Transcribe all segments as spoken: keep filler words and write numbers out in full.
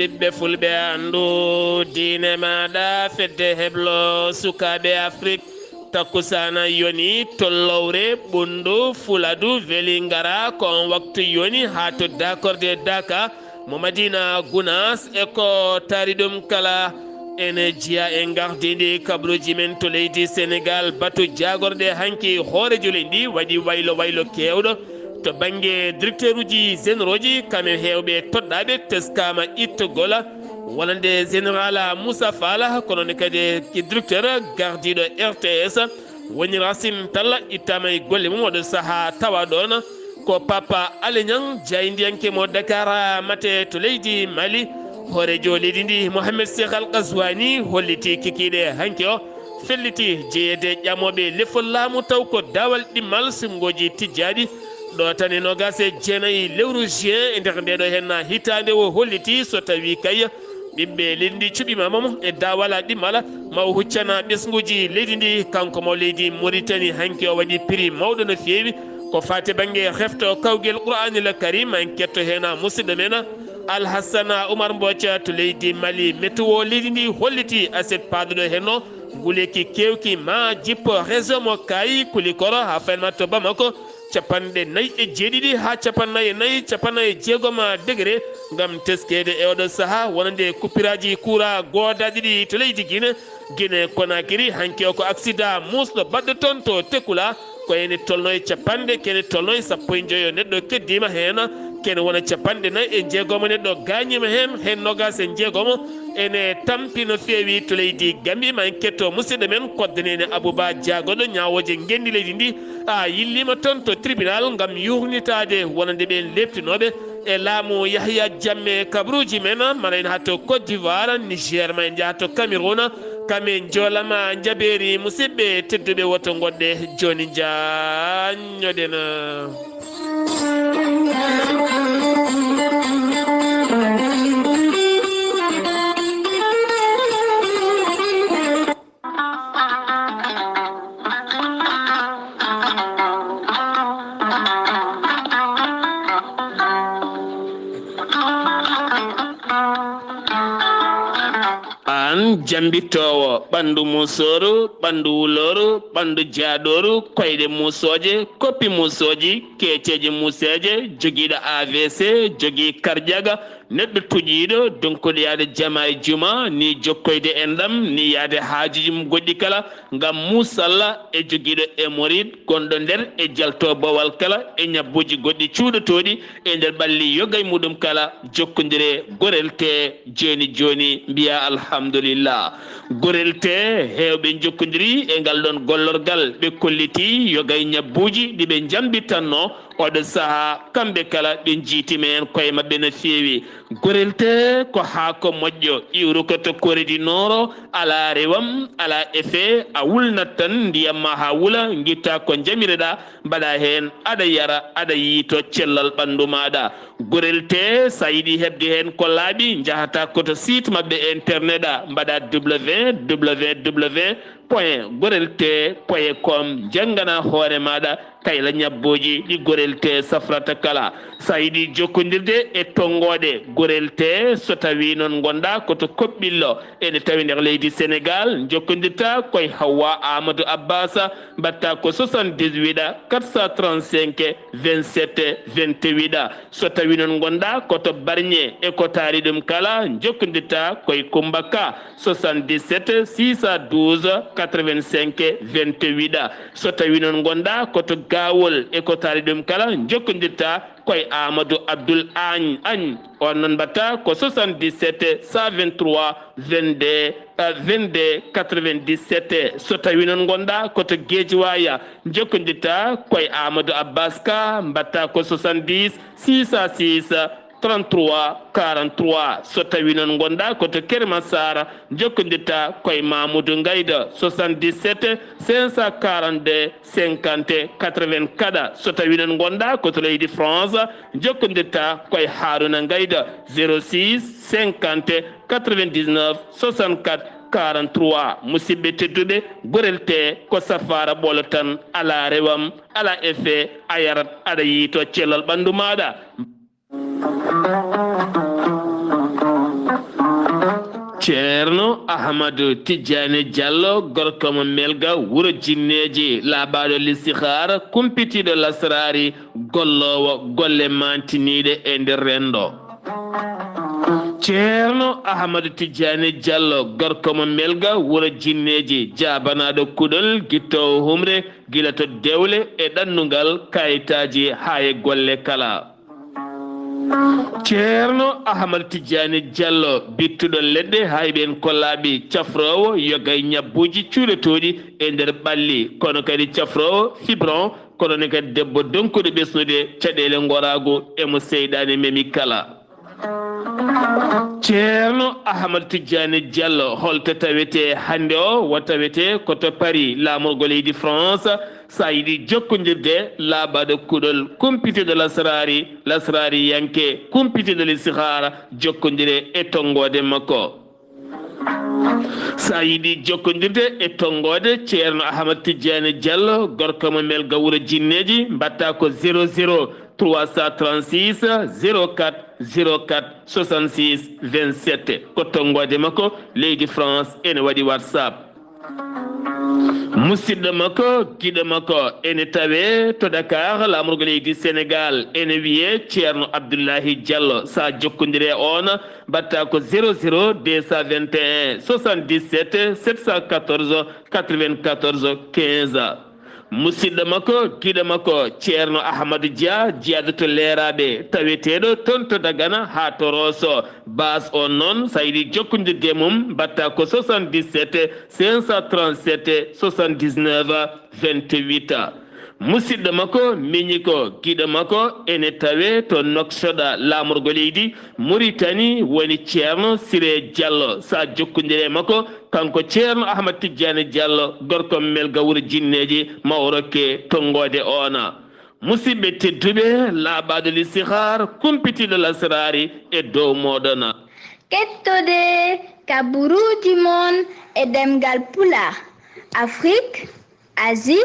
Ɓiɓɓe fulɓe anndu diine maaɗa, fedde heblo sukaaɓe Afrik. Takkusaana yoni to Lowre, Ɓunndu, Fuladu, Vélingara, ko on waktu yoni haa to Dakorde Daka, mo Madina Gunaas, e ko taari ɗum kala. Ene jeyaa e ngardiindi kabruuji men to leydi Senegaal, batu jaagorɗe hanki hooreejo leydi waɗi waylo waylo keewɗo. To bannge directeuruuji générauxji, kamɓe heewɓe toɗɗaaɓe teskaama ittugol, wonande général Moussa Fall, kono ne kadi ki directeur gardiiɗo R T S, woni Racine Talla, ittaama e golle mum oɗo sahaa tawa ɗoon. Ko Papa Alé Niang, jaayndiyanke mo Dakar Matin to leydi Mali. Hooreejo leydi ndi, Mohamed Cheikh Al Ghazouani, holliti kikiiɗe hanki o, felliti jeyeede ƴamooɓe lefol laamu, taw ko daawal ɗimmal sunngooji tijjaaɗi. Ɗo tan e noogaas e jeenayi lewru juin e nder ndeeɗo heen hitaande, o holliti so tawi kay ɓiɓɓe leydi ndi cuɓiima mo e daawal ɗimmal, ma o huccana ɓesnguuji leydi ndi. Kanko mo leydi Mauritanie, hanki o waɗi prix mawɗo no feewi ko faati bannge hefto kawgel Qur'aanil Karim. En ketto heen musidɗo men Alhassana Oumar Mbodj to leydi Mali. Météo leydi ndi holliti aset paaduɗo heen o, nguleyki keewki ma jippo région mo Kaayi, Kulikoro, haa faynma to Bamako, capanɗe nayi e jeeɗiɗi haa capanɗe nayi e nayi, capanɗe nayi e jeegom degré. Ngam teskeede e oɗo sahaa, wonande coupuraaji kuuraa goodaaɗi ɗi to leydi Gine, Gine Konakiri, hanki o ko aksidaa muusɗo baɗɗo toon to Tekula, ko ene tolno e capanɗe, kene tolno e sappo e njoyo neɗɗo keddiima heen, kene wona capanɗe nayi e jeegom neɗɗo gaañiima heen, heen noogaas e jeegom ene tampi no feewi to leydi Gambi. Ma en ketto musidɗo men Kodde Neene Abouba, jaagoɗo ñaawooje ngenndi leydi ndi, a yilliima toon to tribunal ngam yuurnitaade wonande ɓeen leeptinooɓe e laamu Yahya Jammeh kabruuji men. Mana en haa to Côte d'Ivoire, Niger, ma en njaha to Cameroun, kam en njoolama njabeeri. Musidɓe tedduɓe, woto ngoɗɗe jooni, njaanñoɗen. Aan jambitoowo, ɓanndu musooru, ɓanndu wulooru, ɓanndu jaaɗooru, koyɗe musooje, koppi musooji, keeceeje museeje, jogiiɗo A V C, jogii karjaga, neɗɗo tuƴiiɗo, donkuɗo yaade jama e juma, ni jokkoyde enɗam, ni yaade haajuuji mum goɗɗi kala, ngam muusalla e jogiiɗo hémorroïde gonɗo nder e jalto bowal kala e ñabbuuji goɗɗi cuuɗotooɗi e nder ɓalli yoga e muɗum kala, jokkondire Gorel Tee jooni jooni, mbiya alhamdulillah. Gorel Tee, heewɓe njokkondiri e ngal ɗoon gollorgal, ɓe kolliti yoga e ñabbuuji ɗi ɓe njambitanno, oɗo sahaa, kamɓe kala ɓe njiitima heen koye maɓɓe no feewi. Gorel Tee ko haako moƴƴo, iwruko to Corée du Nord, alaa rewam, alaa effet, a wulnat tan ndiyam ma haa wula, ngitta ko njamireɗaa, mbaɗa heen, aɗa yara, aɗa yiyto cellal ɓanndu maaɗa. Gorel Tee, so a yiɗi heɓde heen ko laaɓi, njahata ko to site maɓɓe internet a, mbaɗa W W W point gorel tee point com, njanngana hoore maaɗa kayla ñabbuuji ɗi Gorel Tee safrata kala. So a yiɗi jokkondirde e tonngooɗe Gorel Tee, so tawii noon ngonɗaa ko to Koɓɓillo, ene tawi nder leydi Senegaal, njokkondirta ko e Hawwa Amadou Abbas, mbaɗta ko soixante-dix-huit quatre cent trente-cinq vingt-sept vingt-huit. So tawii noon ngonɗaa ko to Barñe e ko taari ɗum kala, njokkondirta ko e Kummba Ka, soixante-dix-sept six cent douze quatre-vingt-cinq vingt-huit. So tawii noon ngonɗaa ko to Gaawol e ko taari ɗum kala, njokkondirta ko e Amadou Abdoul Agne. Agne. On noon mbaɗta ko soixante-dix-sept cent vingt-trois vingt-deux, euh, vingt-deux quatre-vingt-dix-sept. So tawii noon ngonɗaa ko to Guédiawaye, njokkondirta ko e Amadou Abbas Ka, mbaɗta ko soixante-dix six cent six trente-trois quarante-trois. So tawii noon ngonɗaa ko to Keur Massar, njokkondirta ko e Mamoudou Ngayda, soixante-dix-sept cinq cent quarante-deux cinquante quatre-vingt-quatre. So tawii noon ngonɗaa ko to leydi France, njokkondirta ko e Harouna Ngayda, zéro six cinquante quatre-vingt-dix-neuf soixante-quatre quarante-trois. Musidɓe tedduɓe, Gorel Tee ko safaara ɓolo tan, alaa rewam, alaa effet, a yarat, aɗa yiyto cellal ɓanndu maaɗa. Ceerno Ahmadu Tijjaani Jallo, gorko mo Melga, wuro Jinneeji, laaɓaaɗo listixaara, kumpitiiɗo lasraari, golloowo golle maantiniiɗe e nder renndo. Ceerno Ahmadu Tijjaani Jallo, gorko mo Melga, wuro Jinneeji, jaabanaaɗo kuɗol, gittoowo humre, gila to dewle e ɗannungal, kayitaaji haa e golle kala. Ceerno Ahmad Tijjaani Jallo, bittuɗo leɗɗe, hay ɓeen kollaaɓi, cafroowo yoga e ñabbuuji cuuɗotooɗi e nder ɓalli, kono kadi cafroowo fibron, kono ne kadi debbo donkuɗo ɓesnude caɗeele ngoraagu e mo seyɗaane memi kala. Ceerno Ahmad Tijjaani Jallo, holto tawetee hannde o? Wo tawetee ko to Paris, laamorgo leydi France. So a yiɗi jokkondirde, laaɓaaɗo kuɗol, kumpitiiɗo lasraari, lasraariyanke, kumpitiiɗo listixaara, jokkondire e tonngoode makko. So a yiɗi jokkondirde e tonngoode Ceerno Ahmad Tijjaani Jallo, gorko mo Melga, wuro Jinneeji, mbaɗtaa ko zéro zéro trois cent trente-six zéro quatre zéro quatre soixante-six vingt-sept. Ko tonngoode makko, leydi France ene waɗi WhatsApp. Musidɗo makko, giɗo makko, ene tawee to Dakar, laamorgo leydi Sénégal, ene wiyee Ceerno Abdullahi Jallo. So a jokkondire e oon, mbaɗtaa ko zéro zéro deux cent vingt et un soixante-dix-sept sept cent quatorze quatre-vingt-quatorze quinze. Musidɗo makko, giɗo makko, Ceerno Ahmadu Dia, jeyaaɗo to Leeraaɓe, taweteeɗo toon to Dagana haa to Rooso. Baas on noon, so a yiɗi jokkondirde e mum, mbaɗtaa ko soixante-dix-sept cinq cent trente-sept soixante-dix-neuf vingt-huit. Musidɗo makko, miñiko, giɗo makko, ene tawee to Nouakchott, laamorgo leydi Mauritanie, woni Ceerno Siré Diallo. So a jokkondire e makko, kanko Ceerno Ahmad Tijjaani Diallo, gorko Melga, wuro Jinneeji, ma o rokke tonngoode oona. Musidɓe tedduɓe, laaɓaaɗo listixaar, kumpitiiɗo lasraari e dow mooɗon. Kettode kaburuuji mon e ɗemngal Pulaar, Afrik, Asie,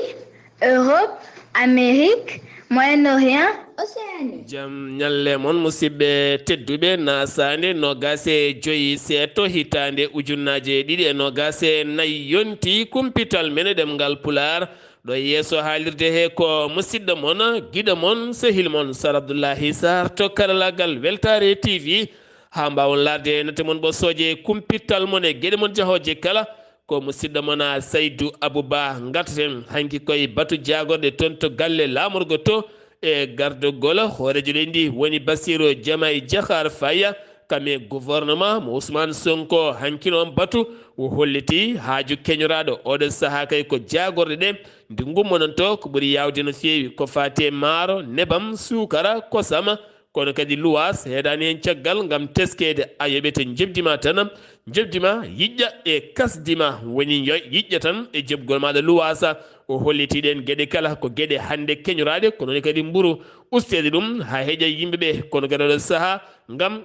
Europe, Amérique, Moyen-Orient, Océanie. Jam ñalle mon, musidɓe tedduɓe, naasaande noogaas e joy seeɗto hitaande ujunnaaje ɗiɗi e noogaas e nayi yonti kumpital men e ɗemngal Pulaar. Ɗo e yeeso haalirde he ko musidɗo mon, giɗo mon, sehil mon, Sar Abdullahi Sarr to karalaagal Weltaare T V. Haa mbaawon laarde natte mon ɓosooje, kumpital mon e geɗe mon jahooje kala, ko musidɗo mon a Saydu Abu Ba. Ngartaten hanki koye batu jaagorɗe toon to galle laamorgo to e gardogol hooreejo leydi ndi woni Bassirou Diomaye Diakhar Faye, kam e gouvernement mo Ousmane Sonko. Hanki noon batu o holliti haaju keñoraaɗo oɗo sahaa kay ko jaagorɗe ɗe nde ngummonanto ko ɓuri yaawde no feewi ko faati e maaro, nebam, suukara, kosam, kono kadi luwaas heedaani heen caggal ngam teskeede. A yoɓete njoɓdi ma tan, njoɓdi ma yiƴƴa e kasdi ma, woni yo-, yiƴƴa tan e joɓgol maaɗa luwaasa. O holliti ɗeen geɗe kala ko geɗe hannde keñoraaɗe, kono ne kadi mburu usteede ɗum haa heƴa yimɓe ɓe, kono kadi oɗo sahaa ngam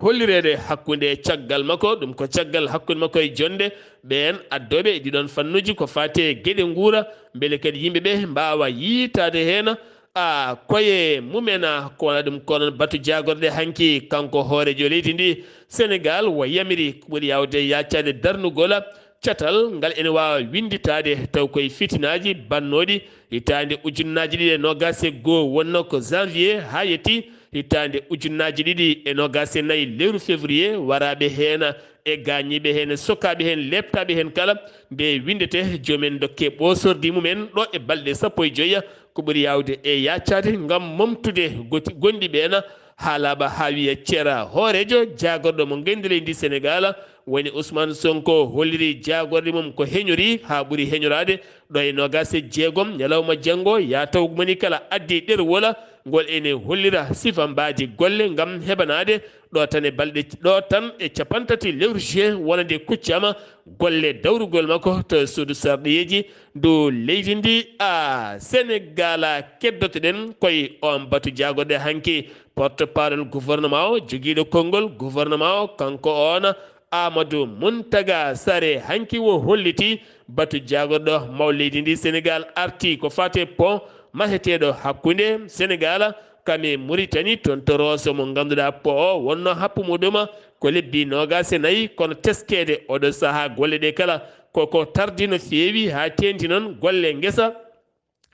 hollireede hakkunde caggal makko, ɗum ko caggal hakkunde makko e jonnde ɓeen addooɓe e ɗiɗoon fannuuji ko faati e geɗe nguura, mbele kadi yimɓe ɓe mbaawa yiitaade heen a koye mumen. A ko wona ɗum ko noon batu jaagorɗe hanki, kanko hooreejo leydi ndi Senegaal o yamiri ko ɓuri yaawde yaacaade darnugol catal ngal ene waawa winnditaade taw koye fitinaaji bannooɗi hitaande ujunnaaji ɗiɗi e noogaas e goo, wonno ko janvier haa yetti hitaande ujunnaaji ɗiɗi e noogaas e nayi, lewru février, waraaɓe heen e gaañiiɓe heen e sokaaɓe heen, leeptaaɓe heen kala, nde winndete joom en ndokke ɓoosordi mumen ɗo e balɗe sappo e joy, ko ɓuri yaawde e yaacaade ngam momtude goti-, gonɗi ɓeen haa laaɓa haa wiya cera. Hooreejo jaagorɗo mo ngenndirendi Senegaal woni Ousmane Sonko holliri jaagorɗe mum ko heñori haa ɓuri heñoraade ɗo e noogaas e jeegom ñalawma janngo, yaa taw moni kala addi ɗerwol ngol ene hollira sifa mbaadi golle ngam heɓanaade ɗo tan e balɗe, ɗo tan e cappanɗe tati lewru juin wonande kuccama golle dawrugol makko to suudu sarɗiyeeji ndu leydi ndi. A Senegaal, keddotoɗen koye oon batu jaagorɗe hanki. Porte-parole gouvernement o, jogiiɗo konngol gouvernement o, kanko oon Amadou Mountaga Sarré hanki o holliti batu jaagorɗo maw leydi ndi Senegaal arti ko faati e pont maheteeɗo hakkunde Senegaal kam e Mauritanie toon to Rosso mo ngannduɗaa pont o wonno happu muɗum ko lebbi noogaas e nayi, kono teskeede oɗo sahaa golle ɗe kala koko tardi no feewi, haa teenti noon golle ngesa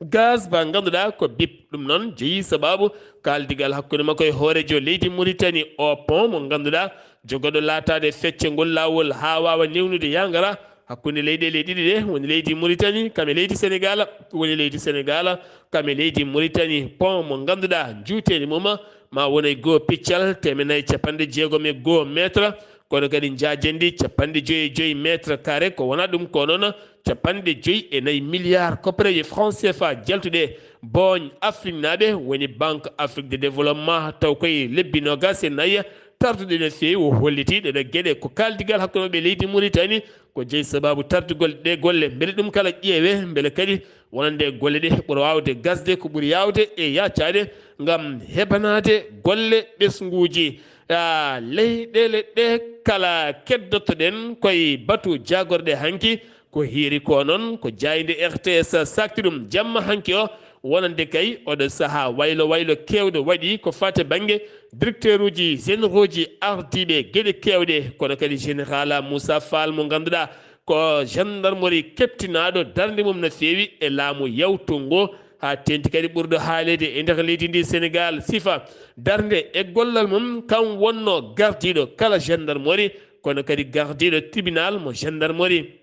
gaz ba ngannduɗaa ko bip. Ɗum noon jeyi sababu kaaldigal hakkunde makko e hooreejo leydi Mauritanie, o pont mo ngannduɗaa jogooɗo laataade feccangol laawol haa waawa newnude yangara hakkunde leyɗeele ɗiɗi ɗe, woni leydi Mauritanie kam e leydi Sénégal. Woni leydi Sénégal kam e leydi Mauritanie, pont mo ngannduɗaa njuuteendi mum ma wona e goo piccal teemeɗɗe nayi capanɗe jeegom e goo mètre, kono kadi njaajendi capanɗe joyi e joyi mètre carré, ko wona ɗum ko noon capanɗe joyi e nayi milliard koppareeje franc C F A jaltuɗe booñ Afriknaaɓe, woni Banque Afrique de Développement, taw koye lebbi noogaas e nayi tarduɗe no feewi. O holliti ɗeɗo geɗe ko kaaldigal hakkunde maɓɓe leydi Mauritanie, ko jeyi sababu tardugol ɗe golle. Mbele ɗum kala ƴeewe, mbele kadi wonande golle ɗe ɓura waawde gasde ko ɓuri yaawde e yaacaade ngam heɓanaade golle ɓesnguuji. Ah, leyɗeele ɗe kala keddotoɗen koye batu jaagorɗe hanki, ko hiiri ko noon ko jaaynde R T S sakti ɗum jamma hanki o, wonande kay oɗo sahaa waylo waylo keewɗo waɗi ko faati bannge directeur uji généraux ji ardiiɓe geɗe keewɗe, kono kadi général Moussa Fall mo ngannduɗaa ko gendarmerie keɓtinaaɗo darnde mum no feewi e laamu yawtungo, haa teenti kadi ɓurɗo haaleede e nder leydi ndi Sénégal sifa darnde e gollal mum, kam wonno gardiiɗo kala gendarmerie, kono kadi gardiiɗo tribunal mo gendarmerie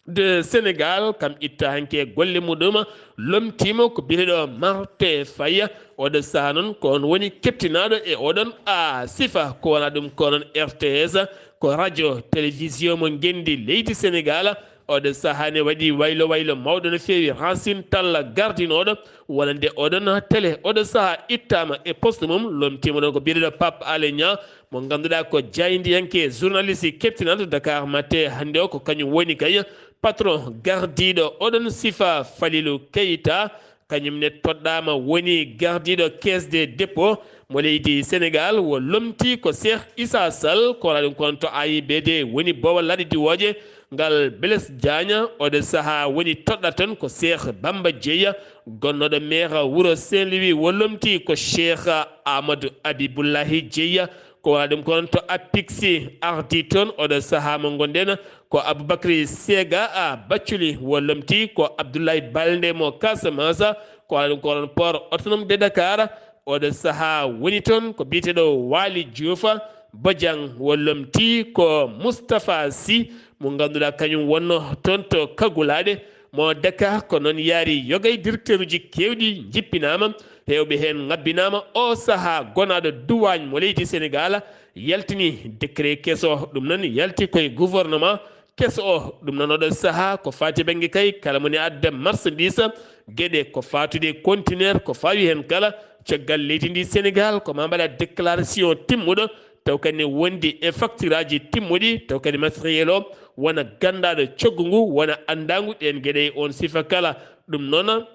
de Sénégal, kam itta hanki e golle muɗum, lomtiima ko biyeteeɗo Martin Faye. Oɗo sahaa noon ko on woni keɓtinaaɗo e oɗon a sifa, ko wona ɗum ko noon R T S, ko radio télévision mo ngenndi leydi Sénégal. Oɗo sahaa ne waɗi waylo waylo mawɗo no feewi, Racine Talla gardinooɗo wonande oɗon télé. Oɗo sahaa ittaama e poste mum, lomtiima ɗon ko biyeteeɗo Pape Alé Niang, mo ngannduɗaa ko jaayndiyanke journaliste keɓtinaaɗo Dakar Matin hannde o, ko kañum woni kay patron gardiiɗo oɗon sifa, Falilou Keita. Kañum ne toɗɗaama woni gardiiɗo Caisse des Dépôts mo leydi Sénégal. Wo lomti ko Cheikh Issa Sall, ko wona ɗum ko on to A I B D woni boowal laaɗe diwooje ngal, Blaise Diagne. Oɗo sahaa woni toɗɗa toon ko Cheikh Bamba Dieye, gonnooɗo maire wuro Saint-Louis. Wo lomti ko Cheikh Amadou Habiboulahi Dieye, ko wona ɗum ko on to APIX ardi toon. Oɗo sahaa mo ngonɗen ko Aboubacry Sega a Bathily. Wo lomti ko Abdoulaye Baldé mo Casamance, ko wona ɗum ko on port autonome de Dakar. Oɗo sahaa woni toon ko biyeteeɗo Waly Diouf Bojang. Wo lomti ko Moustapha Sy mo ngannduɗaa kañum wonno toon to Kagulaaɗe mo Dakar. Ko noon yaari, yogay directeur uji keewɗi njippinaama, heewɓe heen ngabbinaama. O sahaa gonaaɗo duwaañ mo leydi Sénégal yaltini décret keso, ɗum noon yalti koye gouvernement keso o. Ɗum noon oɗo sahaa ko faati bannge kay kala moni adda marchandise, geɗe ko faatude conteneur, ko faawi heen kala, caggal leydi ndi Sénégal ko ma mbaɗa déclaration timmuɗo, taw kadi ne wondi e facture aji timmuɗi, taw kadi matériel o wona ganndaaɗo coggu ngu, wona anndaangu ɗeen geɗe e on sifa kala. Ɗum noon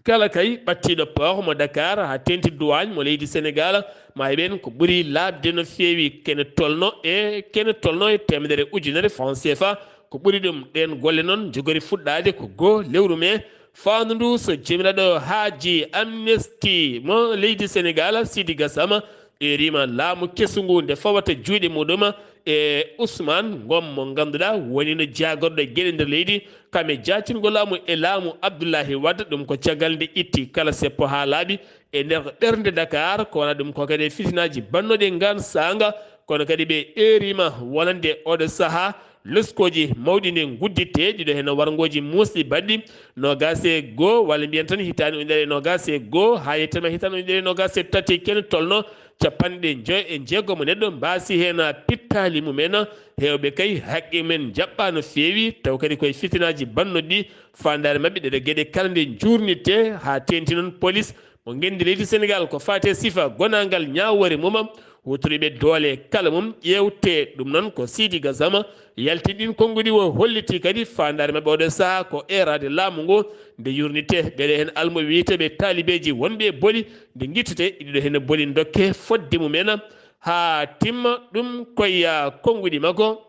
kala kay ɓattiiɗo port mo Dakar haa teenti duwaañ mo leydi Sénégal, ma heɓen ko ɓuri laaɓde no feewi, kene tolno e, kene tolno e teemedere ujunere franc C F A. Ko ɓuri ɗum, ɗeen golle noon njogori fuɗɗaade ko goo lewru mee faandu ndu, so joomiraaɗo haaji amnesty mo leydi Sénégal, Sidi Gassama, eerima laamu kesu ngu nde fawata juuɗe muɗum e Ousmane Ngom mo ngannduɗaa woni no jaagorɗo geɗe nder leydi, kam e jaacingol laamu e laamu Abdoulaye Wade. Ɗum ko caggal nde itti kala seppo haa laaɓi e nder ɓernde Dakar, ko wona ɗum ko kadi e fitinaaji bannoɗi e ngaan saanga, kono kadi ɓe eerima wonande oɗo sahaa leskooji mawɗi nde ngudditte, ɗiɗo heen warngooji muusɗi baɗɗi noogaas e goo, walla mbiyen tan hitaande ujunere e noogaas e goo, haa yettima hitaande ujunere e noogaas e tati, kene tolno capanɗe njoy e jeegom neɗɗo mbaasi heen pittaali mumen. Heewɓe kay haqqe mumen njaɓɓaa no feewi, taw kadi koye fitinaaji bannoɗi faandaare maɓɓe ɗeɗo geɗe kala nde njuurnitee, haa teenti noon polis mo ngenndi leydi Sénégal ko faati e sifa gonaangal ñaawoore mum, huutoriiɓe doole kala mum ƴeewtee. Ɗum noon ko Sidi Gassama yalti ɗin konnguɗi, o holliti kadi faandaare maɓɓe oɗo sahaa ko eeraade laamu ngu nde yuurnitee. Ɓeɗe heen almuɓe wiyeteeɓe taalibeeji wonɓe e boli nde ngittete, ɗiɗo heen boli dokke fodde mumen haa timma. Ɗum koye konnguɗi makko.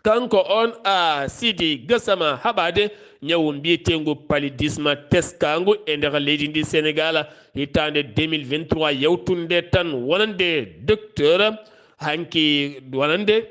Kanko on a Sidi Gassama haɓaade ñawu mbiyeteengu paludisme teskaangu e nder leydi ndi Sénégal hitaande deux mille vingt-trois, yawtunde tan wonande docteur Hanki wonande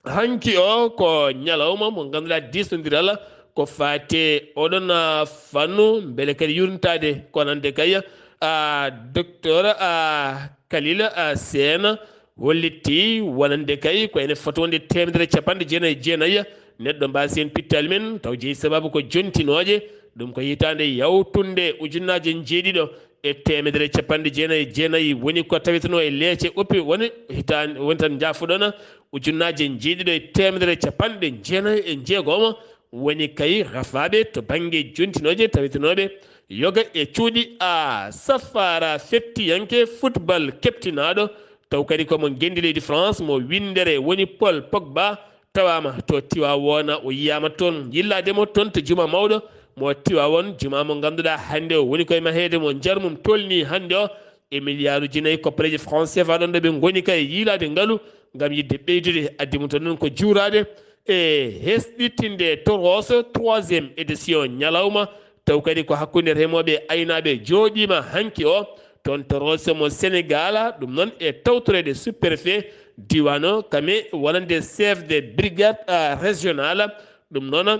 hanki o ko ñalawma mo ngannduɗaa diisnondiral ko faate oɗon, ah, fannu, mbele kadi yurnitaade ko nande kay, ah, docteur, ah, Kalila, ah, Seen hollitti wonande kay ko ene foti wonde teemedere capanɗe jeenayi e jeenayi neɗɗo mbaasi heen pittaali men, taw jeyi sababu ko jontinooje. Ɗum ko hitaande yawtunde ujunnaaje njeeɗiɗo e teemedere capanɗe jeenayi e jeenayi woni ko tawetenoo e leece oppi woni hitaande woni tan njaafuɗon ujunnaaje njeeɗiɗo e teemedere capanɗe jeenayi e njeegomo woni kay rafaaɓe to bannge jontinooje tawetenooɓe yoga e cuuɗi a safaara fettiyanke football keɓtinaaɗo taw kadi ko mo ngenndi leydi France mo winndere woni Paul Pogba tawaama to Tiwaawoon, o yiyaama toon, yillaade mo toon to juma mawɗo mo Tiwaawoon, juma mo ngannduɗaa hannde o woni koye maheede mo njar mum tolnii hannde o e miliyaaruuji nayi koppareeji franc C F A ɗoon ɗo ɓe ngoni kay yiilaade ngalu ngam yiɗde ɓeydude. Addi mum toon noon ko juuraade e hesɗitinde Toros troisième édition ñalawma, taw kadi ko hakkunde remooɓe e aynaaɓe jooɗiima hanki o, toon to Rosso mo Sénégal, ɗum noon e tawtoreede sous-préfet diiwaan o, kame wonande chef de brigade, ah, régional. Ɗum noon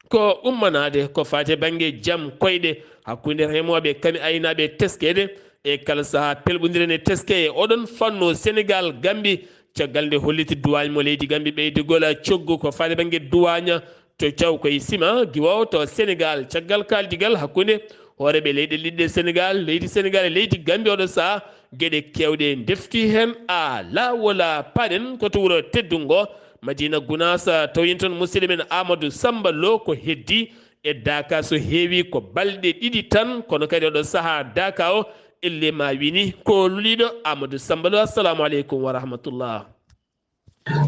ko ummanaade ko faati e bannge jam koyɗe hakkunde remooɓe kame aynaaɓe teskeede e kala sahaa pelɓondiren e teske e oɗon fannu Sénégal Gambie, caggal nde holliti duwaañ mo leydi Gambie ɓeydugol coggu ko faati e bannge duwaañ to caw koye sima giwo to Sénégal, caggal kaaldigal hakkunde hooreeɓe leyɗe liɗɗe Sénégal, leydi Sénégal e leydi Gambie oɗo sahaa, geɗe keewɗe ndefti heen. A laawola paɗen ko to wuro teddungo Madina Gunaas, tawi en toon musidɗo men Amadou Samba Lo ko heddi e Daaka so heewi ko balɗe ɗiɗi tan, kono kadi oɗo sahaa Daaka o elle ma wini ko luliɗo. Amadou Samba Lo, assalamu aleykum wa rahmatullah.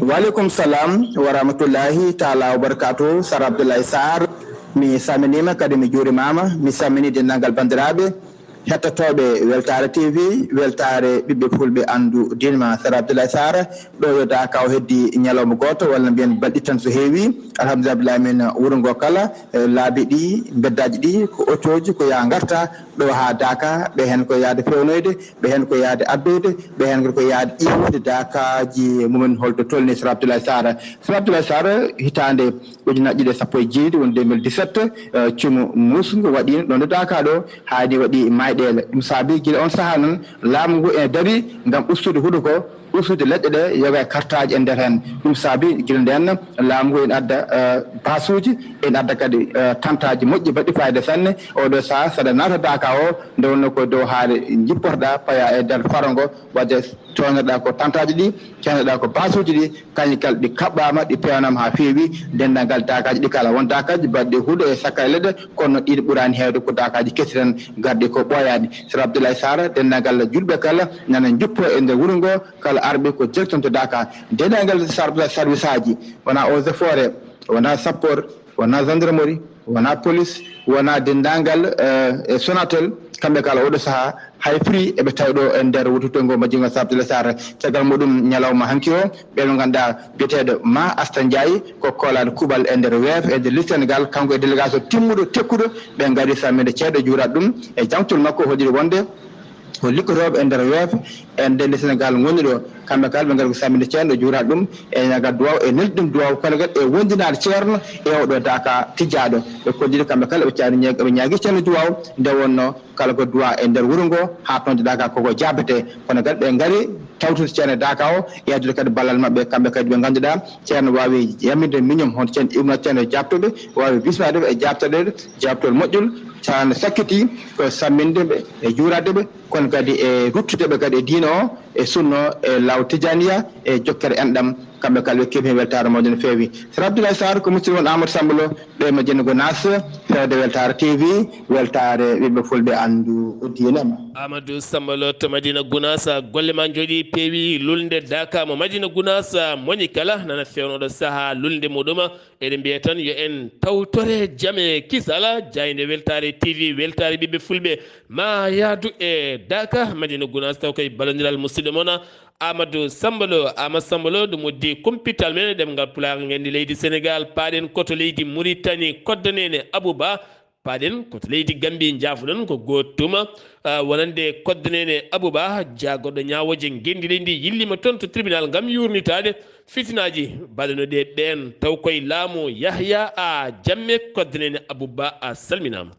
Waleykum salam wa rahmatullahi taala wa barakatuh. Sar Abdoulaye Sarr, mi salminiima kadi mi juurimaama. Mi salmini denndaangal banndiraaɓe hettotooɓe Weltaare T V, Weltaare ɓiɓɓe fulɓe anndu diine ma. Sar Abdoulaye Sarr, ɗo yo Daaka o heddi ñalawma gooto walla mbiyen balɗe tan so heewi. Alhamdulillahi min wuro ngo kala, eh, laabi ɗi, mbeddaaji ɗi ko otooji ko yaa ngarta ɗo haa Daaka, ɓe heen ko yahde fewnoyde, ɓe heen ko yahde addoyde, ɓe heen ko yahde ƴeewde daakaaji mumen holto tolni. Sar Abdoulaye Sarr, Sar Abdoulaye Sarr, hitaande ujunaaji ɗiɗi e sappo e jeeɗiɗi woni deux mille dix-sept, eh, cumu muusngu waɗiino ɗo nde Daaka ɗo, haa ni waɗi mayɗeele. Ɗum saabi gila on sahaa noon laamu ngu ene darii ngam ustude huɗo ko, ustude leɗɗe ɗe yoga e kartaaji e nder heen. Ɗum saabi gila ndeen laamu ngu ene adda, eh, baasuuji, ene adda kadi, eh, tantaaji moƴƴi baɗɗi fayida sanne. Oɗo sahaa saɗa naata Daaka o nde wonno ko dow haare jippotoɗaa paya e nder faro ngo, wadde tooñotoɗaa ko tantaaji ɗi, cooñotoɗaa ko baasuuji ɗi, kañi kala ɗi kaɓɓaama, ɗi peewnaama haa feewi, denndaangal daakaaji ɗi kala. Won daakaaji baɗɗi huɗo e sakka e leɗɗe, kono ɗiin ɓuraani heewde ko daakaaji kesi tan garɗi ko ɓooyaani. Sar Abdoulaye Sarr, denndaangal juulɓe kala nana njuppoo e nder wuro ngo, kala arɓe ko direction to Daaka. Denndaangal sar-, sarwisaaji, wonaa eaux et forêt, wonaa sappoor, wonaa gendarmerie, wonaa police, wonaa denndaangal, eh, e Sonatel, kamɓe kala oɗo sahaa, hay fri eɓe tawi ɗo e nder wuttude ngo majjingo Sar Abdoulaye Sarr. Caggal muɗum ñalawma hanki o, ɓe ɓe ngannduɗaa biyeteeɗo Ma Asta Ndiaye ko koolaaɗo kuuɓal e nder weef e nder leydi Sénégal, kanko e délégation timmuɗo tekkuɗo, ɓe ngari salminde ceerno juuraɗo ɗum e jaŋtol makko holliri wonde ko liggotooɓe e nder weef e nder leydi Sénégal ngoni ɗo. Kamɓe kala ɓe ngari ko salminde ceerno juuraɗo ɗum e ñaagal duwaaw e neldi ɗum duwaaw kono kadi e wondinaade ceerno e oɗo Daaka tijjaaɗo. Ɓe kolliri kamɓe kala ɓe caani ñeeg-, ɓe ñaagi ceerno duwaaw nde wonno kala ko duwaa e nder wuro ngo haa toon to Daaka koko jaabetee. Kono kadi ɓe ngari tawtude ceerno Daaka o e addude kadi ballal maɓɓe kamɓe kadi ɓe ngannduɗaa ceerno waawi yamirde miñum hono ceerno Ibnu ceerno jaabtuɓe waawi bismaade ɓe e jaabtaɗe jaabtol moƴƴol. Ceerno sakkiti ko samminde ɓe e juuraade ɓe kono kadi e ruttude ɓe kadi e diina o e sunna o e laawol tijaniya e jokkere enɗam. Kamɓe kala ɓe keɓi heen weltaare mawde no feewi. Sar Abdoulaye Sarr ko musidɗo mon Amadou Samba Lo ɗo e Madina Gunaas, fewde Weltaare T V, weltaare ɓiɓɓe fulɓe anndu diine ma. Amadou Samba Lo to Madina Gunaas, golle ma njooɗi peewi lulnde Daaka mo Madina Gunaas, moni kala nana feewnoɗo sahaa lulnde muɗum. Eɗen mbiya tan yo en tawtore jam e kisal, jaaynde Weltaare T V, weltaare ɓiɓɓe fulɓe ma yaadu e Daaka Madina Gunaas taw koye ballondiral musidɗo mon Amadou Samba Lo. Amadou Samba Lo ɗum woddi kumpital men e ɗemngal Pulaar ngenndi leydi Sénégal. Paaɗen koto leydi Mauritanie, koddaneene Abouba. Paaɗen ko to leydi Gambi, njaafoɗon ko gooto tuma, ah, wonande Koddanene Abouba, jaagorɗo ñaawooje ngenndi leydi ndi, yilliima toon to tribunal ngam yuurnitaade fitinaaji baɗanooɗi e ɓeen. Taw koye laamu Yahya a Jamme, Koddanene Abouba a salminaama.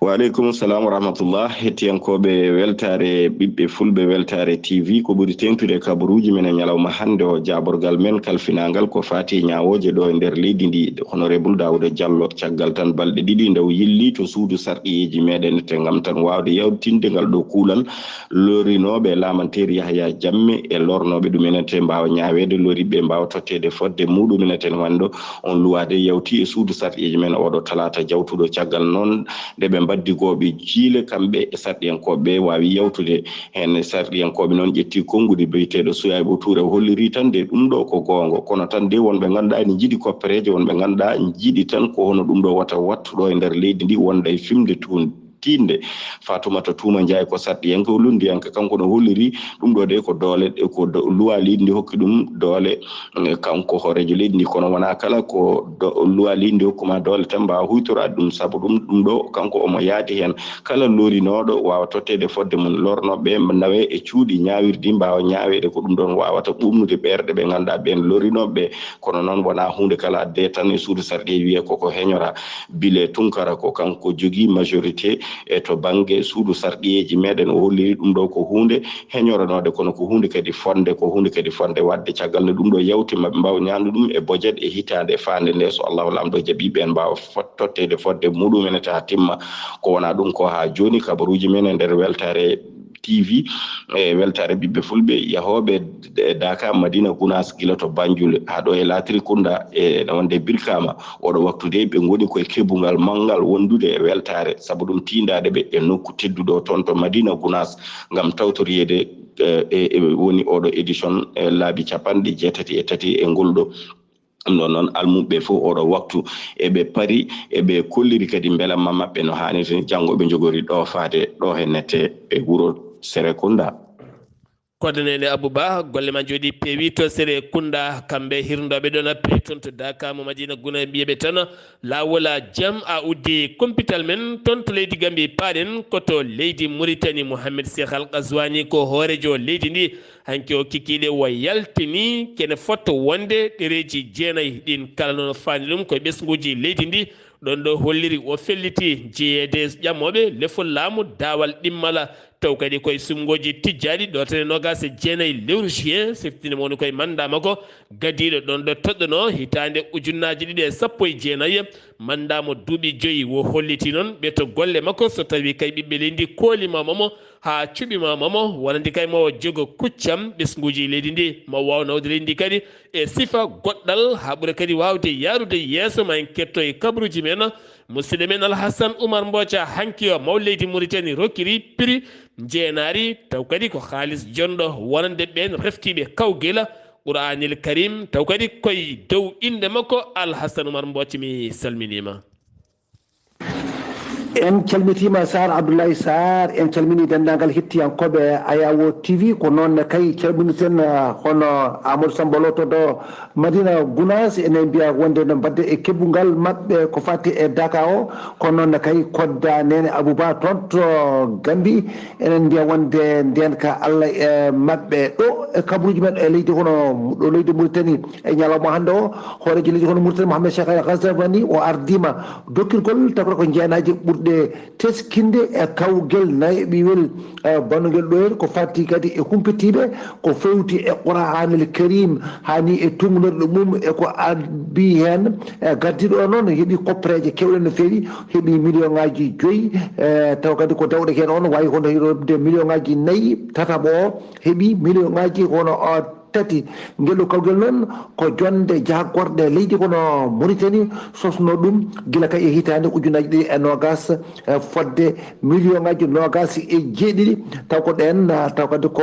Wa aleykum salam wa rahmatullah. Hettiyankooɓe weltaare ɓiɓɓe fulɓe weltaare T V, ko ɓuri teeŋtude e kabaruuji men e ñalawma hannde o, jaaborgal men kalfinaangal ko faati e ñaawooje ɗo e nder leydi ndi. Honorable Daouda Diallo, caggal tan balɗe ɗiɗi nde o yilli to suudu sarɗiyeeji meɗen ete ngam tan waawde yawtinde ngal ɗo kuulal, lorinooɓe laamanteeri Yahya Jamme e lornooɓe ɗum en ete mbaawa ñaaweede, loriiɓe mbaawa totteede fodde muɗum en ete wano ɗo on luwaade yawti e suudu sarɗiyeeji men oɗo talaata jawtuɗo. Caggal noon nde ɓe mbaddigooɓe jiile kamɓe e sarɗiyankooɓe ɓe waawi yawtude heen. Sarɗiyankooɓe noon ƴetti konnguɗi biyeteeɗo Souyaybu Touré, o holliri tan nde ɗum ɗo ko goonga, kono tan nde wonɓe ngannduɗaa ene njiɗi koppereeje, wonɓe ngannduɗaa njiɗi tan ko hono ɗum ɗo wata wattu ɗo e nder leydi ndi, wonda e fimde tuundi. Tiiɗnde. Fatoumata Touma Ndiaye ko sarɗiyanke, o lunndiyanke, kanko no holliri ɗum ɗo de ko doole, ko do-, luwaa leydi ndi hokki ɗum doole, eh, kanko hooreejo leydi ndi, kono wonaa kala ko do-, luwaa leydi ndi hokkuma doole tan mbaawa huytoraade ɗum, sabu ɗum, ɗum ɗo kanko omo yaadi heen. Kala lorinooɗo waawa totteede fodde mum, lornooɓe ɓe nawe e cuuɗi ñaawirdi mbaawa ñaaweede, ko ɗum ɗoon waawata ɓuuɓnude ɓeerɗe ɓe ngannduɗaa ɓeen lorinooɓe ɓe. Kono noon wonaa huunde kala adde tan e suudu sarɗiyeeji wiyee koko heñora. Bile Tunkara ko kanko jogii majorité e to bannge suudu sarɗiyeeji meɗen, o holliri ɗum ɗo ko huunde heñoranoode, kono ko huunde kadi fotnde, ko huunde kadi fotnde waɗde. Caggal nde ɗum ɗo yawti, maɓe mbaaw ñaandu ɗum e bojet e hitaande faande nde, so Allahu Laamɗo jaɓii, ɓeen mbaawa fot-, totteede fodde muɗum en ete haa timma. Ko wonaa ɗum ko haa jooni, kabaruuji men e nder weltaare T V, e weltaare ɓiɓɓe fulɓe yahooɓe e Daka, Madina Gunaas, gila to Banjul haa ɗo e Latrikunda, e wonde Birkama. Oɗo waktu de ɓe ngoni koye kebbungal manngal wondude e weltaare, sabu ɗum tiindaade ɓe e nokku tedduɗo toon to Madina Gunaas ngam tawtoriyeede, e, e, e woni oɗo édition, e laabi capanɗe jeetati e tati e ngol ɗo. Ɗum ɗon noon, almuɓɓe fof oɗo waktu eɓe pari, eɓe kolliri kadi mbelamma maɓɓe no haanirta ni, janngo ɓe njogori ɗoofaade ɗo he nette e wuro Serekunda. Koɗanee nde Abou Ba, golle ma njooɗii peewi to Serekunda, kamɓe hirndooɓe ɗon appel toon to Daka mo Madina Guna, mbiyeɓe tan laawol a jam a uddi kumpital men toon to leydi Gambi, paaɗen ko to leydi Muritani. Mohamed Cheikh Al Ghazouani ko hooreejo leydi ndi, hanki o kikiiɗe o yaltini kene fotto wonde ɗereeji jeenayi ɗin kala noon faani ɗum koye ɓesnguuji leydi ndi. Ɗon ɗo holliri o felliti jeyeede ƴamooɓe lefol laamu daawal ɗimmala, taw kadi koye suɓngooji tijjaaɗi ɗo tan e noogaas e jeenayi lewru juin, siftinde mo woni koye manndaa makko gadiiɗo ɗon ɗo toɗɗono hitaande ujunnaaji ɗiɗi e sappo e jeenayi, manndaa mo duuɓi joyi. Wo holliti noon ɓe to golle makko, so tawii kay ɓiɓɓe leydi ndi koolima mo mo, haa cuɓima mo mo, wonande kay mo o jogo kuccam ɓesnguuji leydi ndi, mo waaw nawde leydi ndi kadi e sifa goɗɗal, haa ɓura kadi waawde yaarude yeeso. Ma en ketto e kabaruuji men. Musidɗo men Alhasan Umar Mbooca, hanki o maw leydi Muritani rokkiri piri njeenaari, taw kadi ko haalis jonɗo wonande ɓeen reftiiɓe kawgila Qur'aanil Karim, taw kadi koye dow innde makko. Alhasan Umar Mbooca, mi salminiima. En calmitiima Saar Abdoulaye Saar, en calminii denndaangal hettiyankooɓe Ayawo T V, ko noon ne kay calminirten, eh, hono Amadou Samba Lo to ɗo Madina Gunaas, ene mbiya wonde no mbadde e kebbungal maɓɓe ko fati e Daka o, ko noon ne kay Kodda Nene Abou Ba toon to Gambi, enen mbiya wonde ndeen ka Allah e maɓɓe ɗo e kabaruuji men e leydi hono ɗo leydi Mauritanie. E ñalawma hannde o, hooreejo leydi hono Mauritanie, Mohamed Cheikh Al Ghazouani, o ardiima dokkirgol, tawa ko jeenaaji ɓurɗe teskinde e kawgel nayeɓiwel, eh, banngel ɗo heen, ko fati kadi e humpitiiɓe, ko fewti e Qur'aanil Karim, haa ni e tuugnorɗe mum, e ko addi heen, eh, gardiiɗo o noon heɓi koppereeje keewɗe no feewi, heɓi million ŋaaji joyi, eh, tawa kadi ko dawɗo heen on waawi hono heɓde million ŋaaji nayi, tataɓo o heɓi million ŋaaji hono, eh, tati. Ngel ɗo kawgel noon ko jonnde jahagorɗe leydi kono Mauritanie sosno ɗum gila kay e hitaande ujunnaji ɗiɗi e noogaas, e fodde million ŋaaji noogaas e jeeɗiɗi. Taw ko ɗeen, ah, taw kadi ko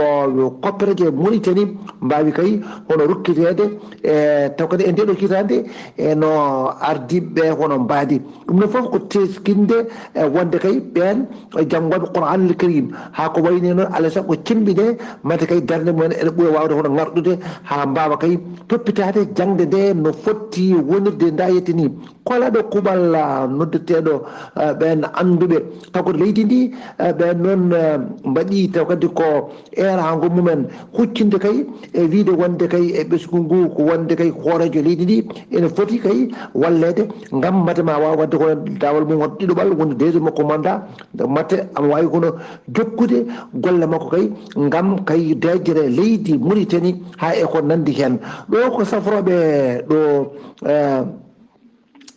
koppereeje Mauritanie mbaawi kay hono rokkiteede, e taw kadi e ndee ɗo hitaande e no ardiiɓe hono mbaadi. Ɗum ɗo fof ko teskinde, e wonde kay ɓeen janngooɓe Qur'aanul Karim, haa ko wayi ni noon alaa e sago cemmbine, mate kay darnde mumen ene ɓura waawde hono ŋarɗo. Haa mbaawa kay toppitaade jaŋde nde no foti wonirde nda yetti ni. Kolaɗo kuɓal, ah, noddeteeɗo, ah, ɓeen annduɓe taw ko leydi ndi, ah, ɓeen noon, ah, mbaɗi taw kadi ko eeraango mumen huccinde kay e wiide wonde kay e ɓesngu ngu ko wonde kay hooreejo leydi ndi ene foti kay walleede ngam mate ma waaw waɗde kono daawal mum waɗ ɗiɗoɓal woni deuxième makko mandat mate ama waawi kono jokkude golle makko kay ngam kay deeƴere leydi Mauritanie haa e ko nanndi heen. Ɗo ko safrooɓe ɗo, eh,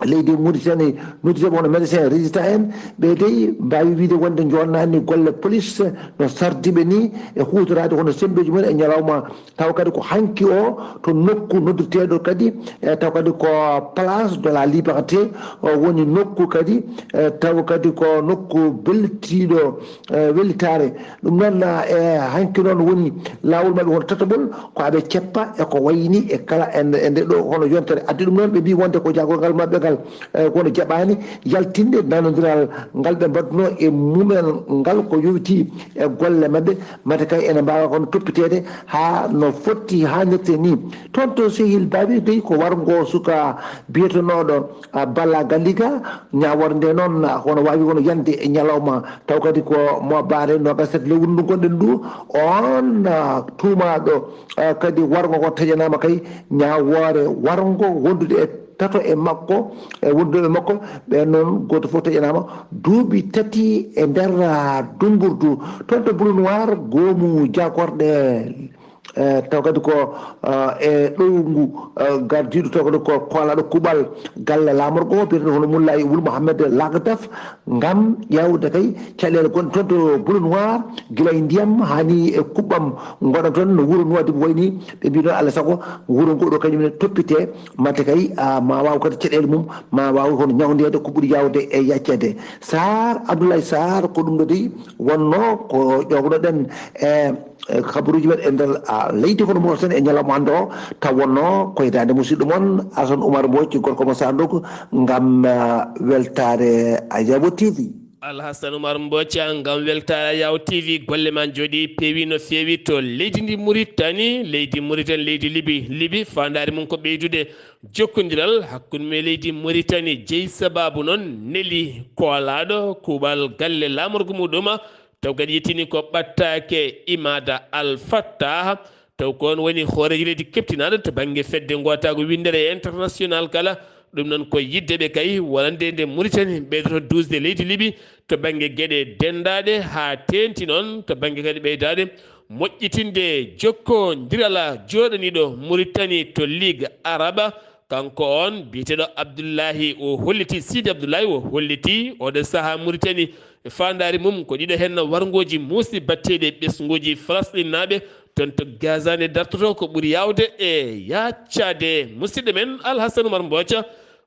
leydi Mauritanie noddude wonde médecin résistant en, ɓe dey mbaawi wiide wonde njoonnaani golle police no sardiiɓe ni e huutoraade hono semmbeeji mum e ñalawma. Taw kadi ko hanki o to nokku noddeteeɗo kadi, e taw kadi ko Place de la Liberté, o woni nokku kadi, e taw kadi ko nokku beltiiɗo, e, wellitaare. Ɗum noon, e, hanki noon woni laawol maɓɓe won tataɓol, ko aɓe ceppa e ko wayni e kala e nde, e nde ɗo hono yontere addi ɗum noon, ɓe mbi wonde ko jaagorgal maɓɓe ngal, e, kono jaɓaani yaltinde nanondiral ngal ɓe mbaɗduno e mumen ngal ko yowiti e golle maɓɓe, mate kay ene mbaawa kono toppiteede haa no fotti haanirte ni. Toon to Sehil Baabi dey ko warngo suka biyetenooɗo, ah, Balla Galiga, ñaawore nde noon, ah, kono waawi kono yande e ñalawma, taw kadi ko mo baare noogaas e tati lewru ndu ngonɗen ndu, oon, ah, tuumaaɗo, ah, kadi warngo ko taƴanaama kay ñaawoore warngo wondude e tato e makko, e wondude e makko, ɓeen noon gooto fof taƴanaama duuɓi tati e nder, ah, dummburdu. Toon to Boulou Noir, goomu jaakorɗe, eh, taw kadi ko, eh, e ɗowngu, eh, gardiiɗo taw kadi ko koolaaɗo kuuɓal galle laamorgo, biyeteeɗo hono Moulay Wul Mohamed Lagdaf, ngam ƴeewde kay caɗeele gonɗe toon to Boulou Noir, gila e ndiyam haa ni e kuɓɓam ngonɗam toon no wuro Nouadhibou wayi ni. Ɓe mbii noon, alaa sago wuro ngo ɗo kañum ne toppitee, mate kay, ah, ma waaw kadi caɗeele mum, ma waaw hono ñawndeede ko ɓuri yaawde e yacceede. Sarr, Abdoulaye Sarr, ko ɗum ɗo dey wonnoo ko ƴoognoɗen e, e kabaruuji men e nder, ah, leydi kono Mauritanie e ñalawma hannde o, taw wonnoo ko e daande musidɗo mon Assane Oumar Mbodj, gorko mo Sandok, ngam, ah, weltaare Ayabo T V. Alhassane Oumar Mbodj, ngam weltaare Ayabo T V, golle ma njooɗi peewi no feewi to leydi ndi Mauritanie, leydi Mauritanie, leydi Libi, Libi faandaare mum ko ɓeydude jokkondiral hakkunde mum e leydi Mauritanie, jeyi sabaabu noon neli koolaaɗo kuuɓal galle laamorgo muɗum, taw kadi yettini ko ɓattaake Imada Al Fattah, taw ko on woni hooreejo leydi keptinaaɗo to bannge fedde ngootaagu winndere e international kala. Ɗum noon ko yiɗde ɓe kay wonande nde Mauritanie ɓeydoto duusde leydi Libi to bannge geɗe denndaaɗe, haa teenti noon to bannge kadi ɓeydaade moƴƴitinde jokkondiral jooɗaniiɗo Mauritanie to Ligue Araba. Kanko on biyeteeɗo Abdullahi o holliti, Sidi Abdullahi o holliti oɗo sahaa Mauritanie faandaari mum ko ɗiɗo heen warngooji muusɗi batteeɗi e ɓesnguuji Falasɗinnaaɓe toon to Gaza nde dartoto ko ɓuri yaawde e yaaccaade. Musidɗo men Alhassane Oumar Mbodj,